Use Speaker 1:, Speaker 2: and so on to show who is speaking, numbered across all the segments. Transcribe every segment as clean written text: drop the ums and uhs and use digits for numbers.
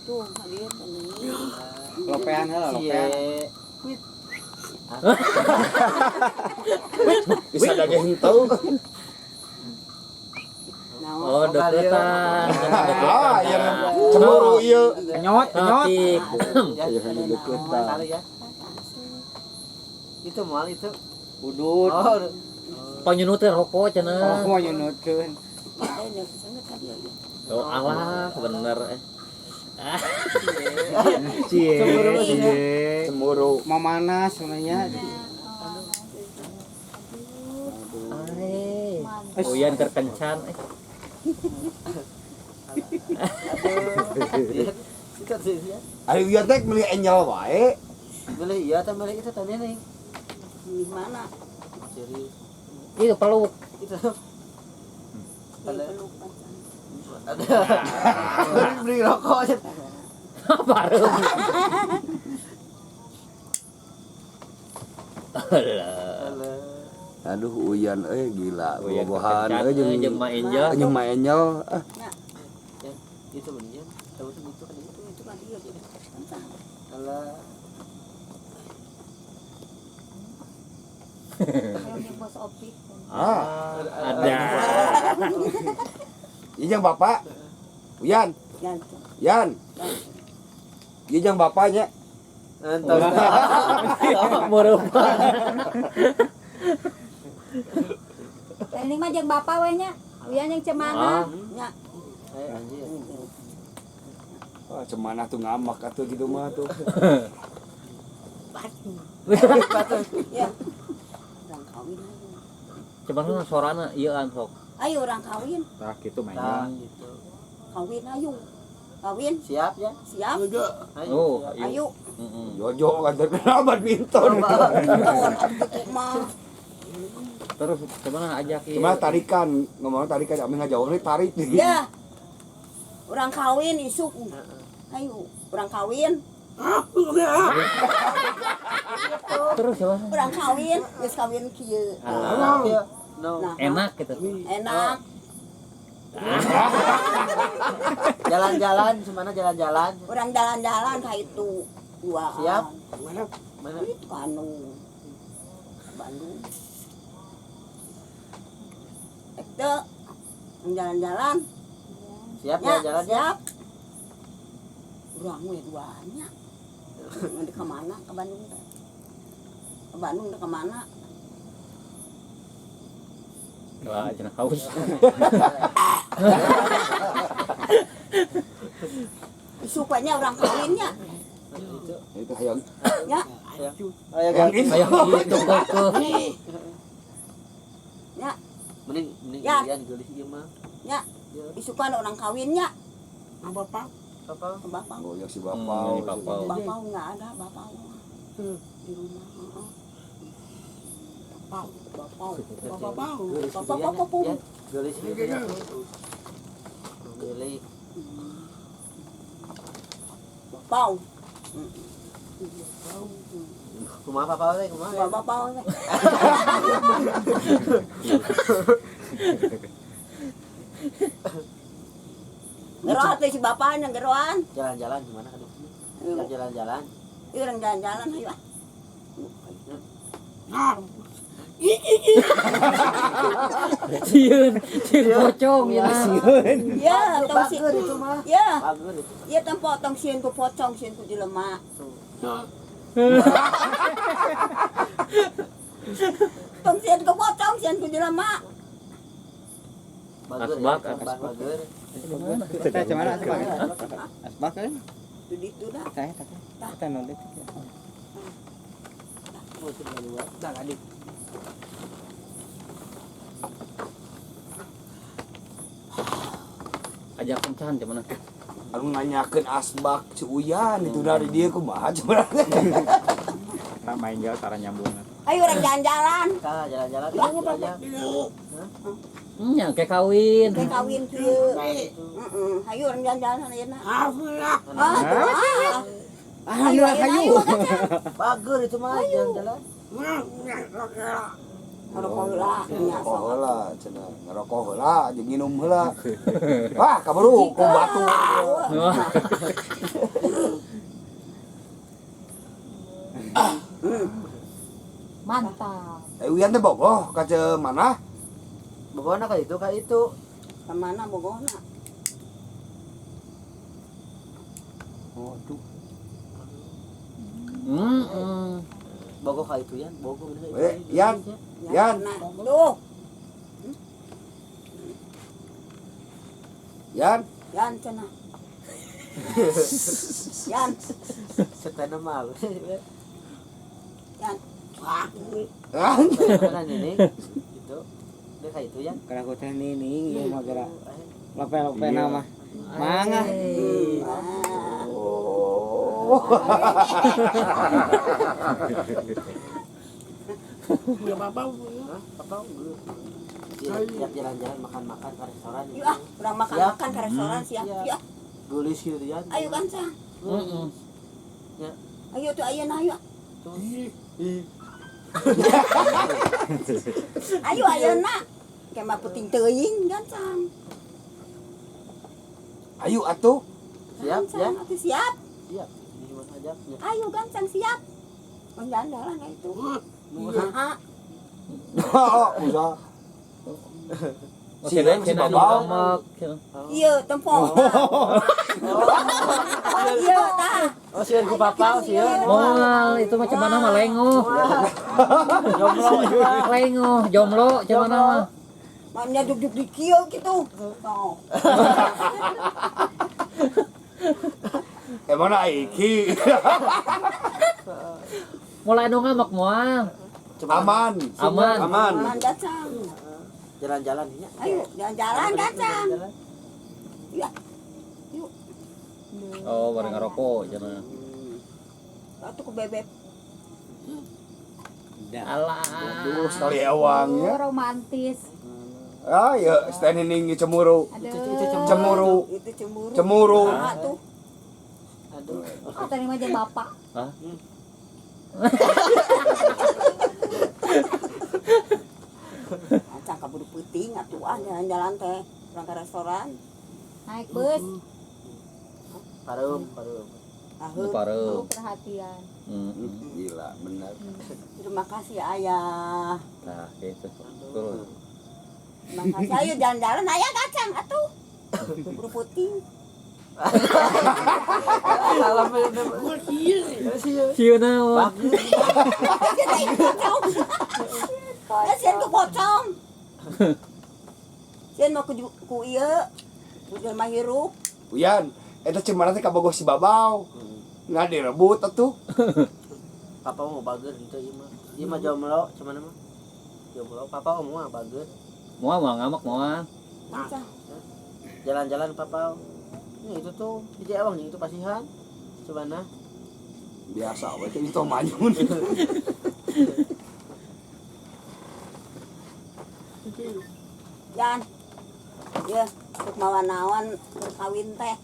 Speaker 1: Tuh, hadir ini.
Speaker 2: Lopean heula, lopean.
Speaker 3: Bisa dage henteu.
Speaker 4: Oh, deketan.
Speaker 3: Ah, iya cemburu ieu.
Speaker 2: Kenyot, kenyot.
Speaker 4: Cantik.
Speaker 3: Iya deketan.
Speaker 5: Ya. Itu mal itu.
Speaker 2: Udut.
Speaker 5: Oh,
Speaker 4: Panyunut teh rokok cenah.
Speaker 2: Oh, nyunutkeun.
Speaker 4: Oh, alah, bener eh.
Speaker 2: Cie, cie.
Speaker 3: Cemburu.
Speaker 2: Mau mana sebenarnya?
Speaker 4: Ai. Uyan keur kencan eh.
Speaker 5: Itu sih ya.
Speaker 3: Ari uyan teh meuli Angel wae.
Speaker 5: Beli iya teh beli itu tadi nih.
Speaker 1: Di mana?
Speaker 5: Jadi
Speaker 4: Itu peluk.
Speaker 5: itu
Speaker 1: Ada.
Speaker 5: Ada beli rokok aja.
Speaker 4: Baru. Alah.
Speaker 3: Aduh uyan euy gila.
Speaker 4: Uyan
Speaker 3: Bobohan
Speaker 4: kencan
Speaker 3: euy
Speaker 4: euy jeung Ma Angel.
Speaker 3: jeung Ma Angel. Ah,
Speaker 5: Ya, itu bener. Tahu itu itu kan itu.
Speaker 1: Itu kan dia.
Speaker 5: Alah.
Speaker 6: Yang bos opik.
Speaker 3: Ah,
Speaker 4: Ada.
Speaker 3: ieu jeung bapak. Uyan, Yan. Ieu jeung bapaknya.
Speaker 5: Entar.
Speaker 4: Merubah.
Speaker 6: Ini mah jeung bapak we nya. Uyan yang cemana.
Speaker 1: Nya.
Speaker 5: Ayo anjir.
Speaker 3: Wah, cemanah tuh ngamak atuh gitu mah tuh.
Speaker 1: Ya. Orang kawin ayo.
Speaker 4: Cuman sorana ieu an sok.
Speaker 1: Ayo orang kawin,
Speaker 2: Tah gitu
Speaker 5: Nah,
Speaker 2: mainnya.
Speaker 5: gitu.
Speaker 1: kawin ayo. Kawin,
Speaker 5: Siap ya?
Speaker 1: siap.
Speaker 5: Ayo.
Speaker 4: Oh,
Speaker 5: siap.
Speaker 1: Ayo.
Speaker 4: Heeh.
Speaker 3: Jojo kan terkenal badminton.
Speaker 1: Gitu mah.
Speaker 4: Terus cuman ajak ieu.
Speaker 3: Cuma tarikan, ngomong tarikan, ame ngajawab nih tarik nih.
Speaker 1: Ya. Orang kawin isuk. Ayo, orang kawin.
Speaker 4: Terus ya,
Speaker 1: Orang kawin, geus kawin kieu.
Speaker 4: Ah,
Speaker 5: Iya. No.
Speaker 1: Nah,
Speaker 4: enak gitu.
Speaker 1: Enak.
Speaker 5: Jalan-jalan, semana jalan-jalan.
Speaker 1: Orang jalan-jalan ka itu. Dua.
Speaker 5: Siap. Mana?
Speaker 1: Itu anu. Bandung. Itu jalan-jalan.
Speaker 5: Siap
Speaker 1: Ya,
Speaker 5: ya jalan ya.
Speaker 1: siap. Urang we duanya. Nanti ke mana? Ke Bandung teh. Ke Bandung teh ke mana?
Speaker 4: Wah, cenah haus.
Speaker 1: Isuk we nya orang kawinnya.
Speaker 5: Itu.
Speaker 3: Itu hayang.
Speaker 1: Ya,
Speaker 5: Ayo
Speaker 3: Hayang
Speaker 5: ganti.
Speaker 3: itu.
Speaker 4: Hayang itu kekeh.
Speaker 1: Ya.
Speaker 5: Mending mending
Speaker 1: Ya.
Speaker 5: kalian geulis ieu mah.
Speaker 1: Ya. Isukan orang kawinnya.
Speaker 5: Bapak.
Speaker 1: Ke bapak.
Speaker 3: Oh, yang si
Speaker 4: Hmm,
Speaker 3: bapak.
Speaker 4: ini bapak.
Speaker 1: Bapak nggak ada, bapak di rumah. Heeh. Bapak, bapak, bapak, bapak, bapak, bapak.
Speaker 5: Ya, geulis ieu. Geulis.
Speaker 1: Bapak.
Speaker 5: Kumaha papa teh kumaha?
Speaker 1: Bapak teh. Geroan teh si bapaknya geroan.
Speaker 5: Jalan-jalan gimana kan? Jalan-jalan.
Speaker 1: Ieu orang jalan-jalan ayo ah.
Speaker 4: Sieun, sieun pocong ya.
Speaker 1: Ya, tong si.
Speaker 5: Bager itu mah.
Speaker 1: Ya,
Speaker 5: Bager itu.
Speaker 1: ya tempo tong sieun ku pocong, sieun ku jelema. Tong sieun ku pocong, sieun ku jelema.
Speaker 5: Bager.
Speaker 4: Asbak,
Speaker 5: ya,
Speaker 4: asbak.
Speaker 5: Bager.
Speaker 2: Teh cemana asbak? Asbak kan?
Speaker 1: Itu ditu dah.
Speaker 2: Teh, teh. Kita nol itu.
Speaker 5: Oh, sudah dua.
Speaker 2: Dah adik.
Speaker 4: Ajak kencan cuman.
Speaker 3: Anu nanyakeun asbak si Uyan itu dari dia kumaha cuman.
Speaker 2: Nah, main jauh cara nyambung.
Speaker 1: Ayo orang jalan-jalan.
Speaker 5: Tah, jalan-jalan. Aja.
Speaker 4: Nya kayak kawin.
Speaker 1: Kayak kawin kieu. Heeh, ayo orang jalan-jalan ayeuna. Ah, ah.
Speaker 2: Ayo, ayo.
Speaker 5: Bager itu mah jalan-jalan.
Speaker 1: Ngerokok heula nya
Speaker 3: Ngerokok heula cenah, ngerokok heula jeung nginum heula. Wah, kaburu ku batu.
Speaker 4: Wah.
Speaker 6: Mantap.
Speaker 3: Eh Uyan teh bogoh ka mana?
Speaker 5: Bogona ka itu ka itu.
Speaker 1: Kemana bogona?
Speaker 3: Waduh.
Speaker 4: Heeh.
Speaker 5: Bogo ka itu yan, bogo bener.
Speaker 3: Eh, Yan. Yan.
Speaker 1: Nah, tuh.
Speaker 3: Yan.
Speaker 1: Yan cenah. Yan,
Speaker 5: Setena mah.
Speaker 1: yan. Wah,
Speaker 3: Ah,
Speaker 5: Mana ini? Itu. Dia ka itu yan.
Speaker 2: Karena aku teh nining ieu mah geura. Lope-lope nama. Mangga.
Speaker 3: Oh.
Speaker 1: ya bapak.
Speaker 5: Hah? Papa Tiap jalan-jalan makan-makan ke restoran
Speaker 1: Yuk ah, urang makan-makan ke restoran siap.
Speaker 5: Siap.
Speaker 1: Yuk ah.
Speaker 5: Gulis gitu ya.
Speaker 1: Ayo gancang.
Speaker 4: Heeh.
Speaker 1: Ayo tuh ayeuna ayo.
Speaker 5: Tuh.
Speaker 1: Ayo ayeuna. Kemah puting teuing gancang.
Speaker 3: Ayo atuh.
Speaker 5: Siap ya.
Speaker 1: Gancang, atuh siap.
Speaker 5: Siap. Ini cuma ajaknya.
Speaker 1: Ayo gancang siap. Mau jalan-jalan kayak itu. Nah,
Speaker 3: Oh, usaha.
Speaker 4: Oh,
Speaker 3: Si
Speaker 4: cenah
Speaker 3: si
Speaker 4: cenah nu
Speaker 3: babau.
Speaker 4: ngamak, cenah.
Speaker 1: iya tempong. Oh, iya tah.
Speaker 5: Oh, sieun ku papa, sieun.
Speaker 4: Moal itu mah cemana mah lengoh.
Speaker 5: Jomblo.
Speaker 4: Lengoh, jomblo cemana mah.
Speaker 1: Mamnya duduk di kieu gitu. Oh.
Speaker 3: Eh mana Iki?
Speaker 4: Mulai nu ngamak moal.
Speaker 3: Aman.
Speaker 4: Aman.
Speaker 3: Aman.
Speaker 1: Aman gancang.
Speaker 5: Jalan-jalan ya.
Speaker 1: Ayo jalan-jalan gancang. Ya. Yuk.
Speaker 4: Oh, bareng ngerokok cenah.
Speaker 1: Atuh ku bebek.
Speaker 4: Alah.
Speaker 3: Aduh, sekali ewang ya.
Speaker 6: Oh, romantis.
Speaker 3: Ah, ya, stand ini cemuru.
Speaker 6: Aduh.
Speaker 5: Itu cemuru.
Speaker 3: Cemuru.
Speaker 1: Itu cemburu.
Speaker 3: Cemburu.
Speaker 1: Ah, tuh.
Speaker 5: Aduh.
Speaker 6: Oh, tadi mah jeung bapak.
Speaker 4: Hah?
Speaker 1: Gancang kaburu peuting atuh ah jalan-jalan teh. Urang ke restoran.
Speaker 6: Naik bus.
Speaker 5: Pareum, pareum.
Speaker 4: Nu
Speaker 1: Aheuh.
Speaker 4: pareum.
Speaker 6: Oh, perhatian.
Speaker 4: Heeh.
Speaker 3: Gila, benar.
Speaker 1: Terima kasih ayah.
Speaker 4: Nah, gitu. Turun.
Speaker 1: Terima kasih. Ayo jalan-jalan ayah kacang atuh. Buru puting.
Speaker 5: Salam.
Speaker 4: Sieun naon?
Speaker 1: Jadi pocong. Ya sieun ku pocong. Sieun mah ku ku ieu. Ku jelema hirup.
Speaker 3: Uyan, eta cemana teh kabogoh si Babau. Nggak direbut atuh.
Speaker 5: Papa mau bager gitu ieu mah. Ieu mah jomblo, cuman mah. Jomblo, papa mau mah bager.
Speaker 4: Moal moal ngamak moal.
Speaker 1: Gancang.
Speaker 5: Jalan-jalan papa. Ini itu tuh di Ewang itu pasihan. Cubana.
Speaker 3: Biasa we teh itu manyun.
Speaker 1: Jan. Ya, untuk mawa naon keur kawin teh.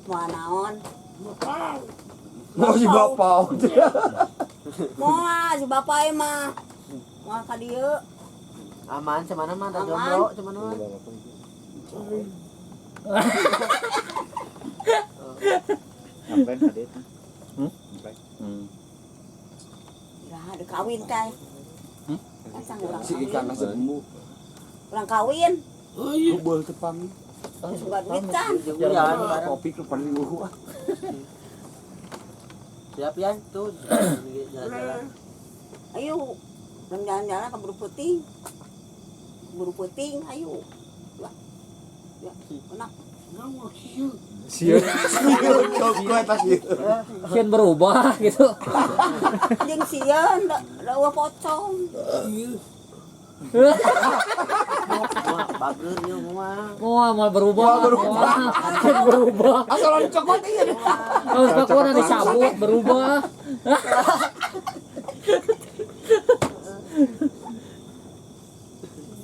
Speaker 1: Mawa naon?
Speaker 3: Mau si Babau.
Speaker 1: Moal si bapak mah. Moal ka dieu.
Speaker 5: Aman cemana mah da
Speaker 1: Aman.
Speaker 5: jomblo cemana mah.
Speaker 2: Ngapain tadi itu?
Speaker 4: Hmm.
Speaker 1: Ya, ada kawin teh.
Speaker 4: Hmm?
Speaker 1: Gancang urang
Speaker 3: Si
Speaker 1: kawin.
Speaker 3: ikan nasi bumbu.
Speaker 1: Urang kawin.
Speaker 3: Kubeul teu pang.
Speaker 1: Suka duit kan.
Speaker 5: Jeung Uyan bareng.
Speaker 3: Kopi ke paling ah.
Speaker 5: Siap ya tuh jalan-jalan.
Speaker 1: Ayo, urang jalan-jalan ke buru puting. Buru puting, ayo. Ya. Ya, enak.
Speaker 3: Sieun. Sieun kok eta sieun.
Speaker 4: Sieun berubah gitu.
Speaker 1: Jeung sieun da da eueuh pocong.
Speaker 5: Wah, bager ieu mah.
Speaker 4: Moal moal berubah.
Speaker 3: Moal berubah.
Speaker 4: Moal. Sieun berubah.
Speaker 3: Asal dicokot ieu.
Speaker 4: Oh, pakuna dicabut berubah.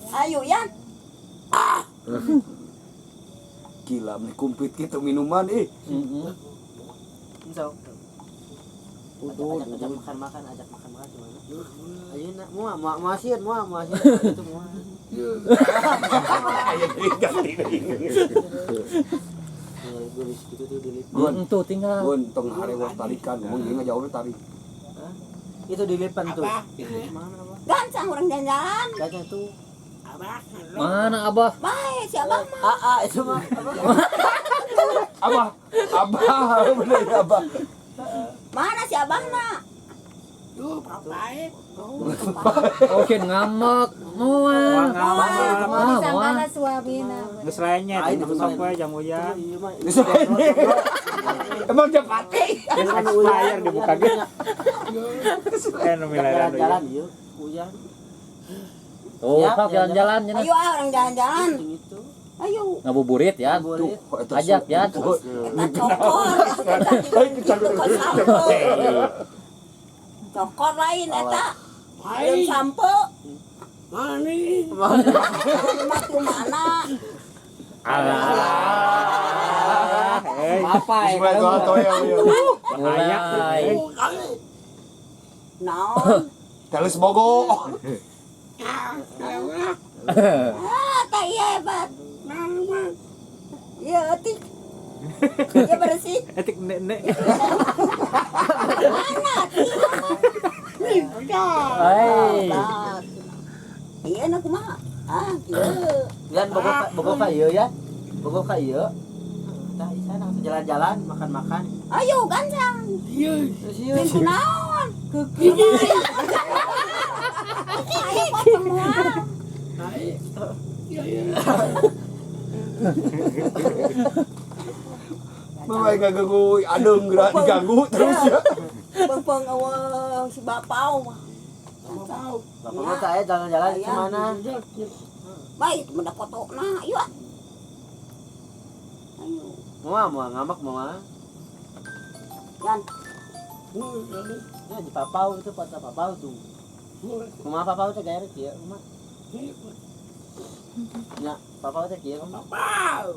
Speaker 1: Ayo, Yan.
Speaker 3: Gila, meni kumplit gitu minuman ih.
Speaker 4: Heeh.
Speaker 5: Sok. Ajak makan-makan, ajak makan-makan cemana. Ayo nak, moal moal moal sieun, moal moal sieun itu moal.
Speaker 3: Aya deui ganti deui.
Speaker 5: Gulis gitu tuh dilit.
Speaker 3: Gun,
Speaker 4: Tuh tinggal.
Speaker 3: Gun tong harewos tarikan, mun ieu ngajauh tarik.
Speaker 5: Hah? Itu di depan tuh.
Speaker 1: Abah.
Speaker 5: Mana abah?
Speaker 6: Gancang orang jalan-jalan.
Speaker 5: Kayaknya tuh.
Speaker 1: Abah.
Speaker 4: Mana abah?
Speaker 6: Baik, si abah mah.
Speaker 5: AA itu mah. Abah.
Speaker 3: Abah, abah, bener ya abah.
Speaker 6: Mana si abahna?
Speaker 1: Tuh, papae.
Speaker 4: Oh, sieun ngambek. Moal.
Speaker 6: Moal,
Speaker 4: Ah,
Speaker 6: disangkana suamina.
Speaker 2: Geus lainnya
Speaker 5: Lain
Speaker 2: itu
Speaker 5: itu
Speaker 2: sok
Speaker 5: lain.
Speaker 2: we jang Uyan.
Speaker 5: Iya mah.
Speaker 3: Emang japati.
Speaker 2: Geus expire dibuka ge. Eh nu milarian
Speaker 5: Jalan-jalan
Speaker 2: Uyan.
Speaker 5: ieu. Uyan.
Speaker 4: Tuh,
Speaker 5: Siap,
Speaker 4: sok jalan-jalan cenah.
Speaker 6: Ayo ah orang jalan-jalan.
Speaker 5: Jeung itu.
Speaker 6: Ayo.
Speaker 4: Ngabuburit ya.
Speaker 5: Ngabuburit.
Speaker 4: Ajak ya.
Speaker 6: Eta cokor. Eta cokor sampo. Cokor lain eta. Belum sampo.
Speaker 1: Mani.
Speaker 6: Rumah tuh mana?
Speaker 4: Alah.
Speaker 2: Eh,
Speaker 4: Apa ya?
Speaker 3: Mulai tuh ya.
Speaker 4: Mulai.
Speaker 6: Naon?
Speaker 3: Teles bogo.
Speaker 6: Ah, tak iya hebat. Iya, etik. Iya bersih.
Speaker 2: etik nek-nek.
Speaker 6: Mana?
Speaker 4: Hai.
Speaker 6: Hebat. Iya, nak kumaha? Ah, kieu.
Speaker 5: Yan bogo ka bogo ka ieu ya. Bogo ka ieu. Tah isa langsung jalan-jalan, makan-makan.
Speaker 6: Ayo gancang.
Speaker 5: Terus ieu.
Speaker 6: Jeung kunaon? Keukeun. Ayo potong moal.
Speaker 3: Mulai ganggu, aduh gerak diganggu terus ya.
Speaker 6: Peng-peng eueuh si bapau mah.
Speaker 5: Bapak mah tah aya jalan-jalan
Speaker 6: Aya.
Speaker 5: ke mana?
Speaker 6: Baik, benda fotona. Ayo ah. Ayo.
Speaker 5: Moal moal ngambek moal.
Speaker 6: Yan,
Speaker 5: Ya di papau itu foto papau tuh. Kumaha papau teh gaya kieu kumaha? Ya, papau teh kieu kumaha?
Speaker 1: Papau.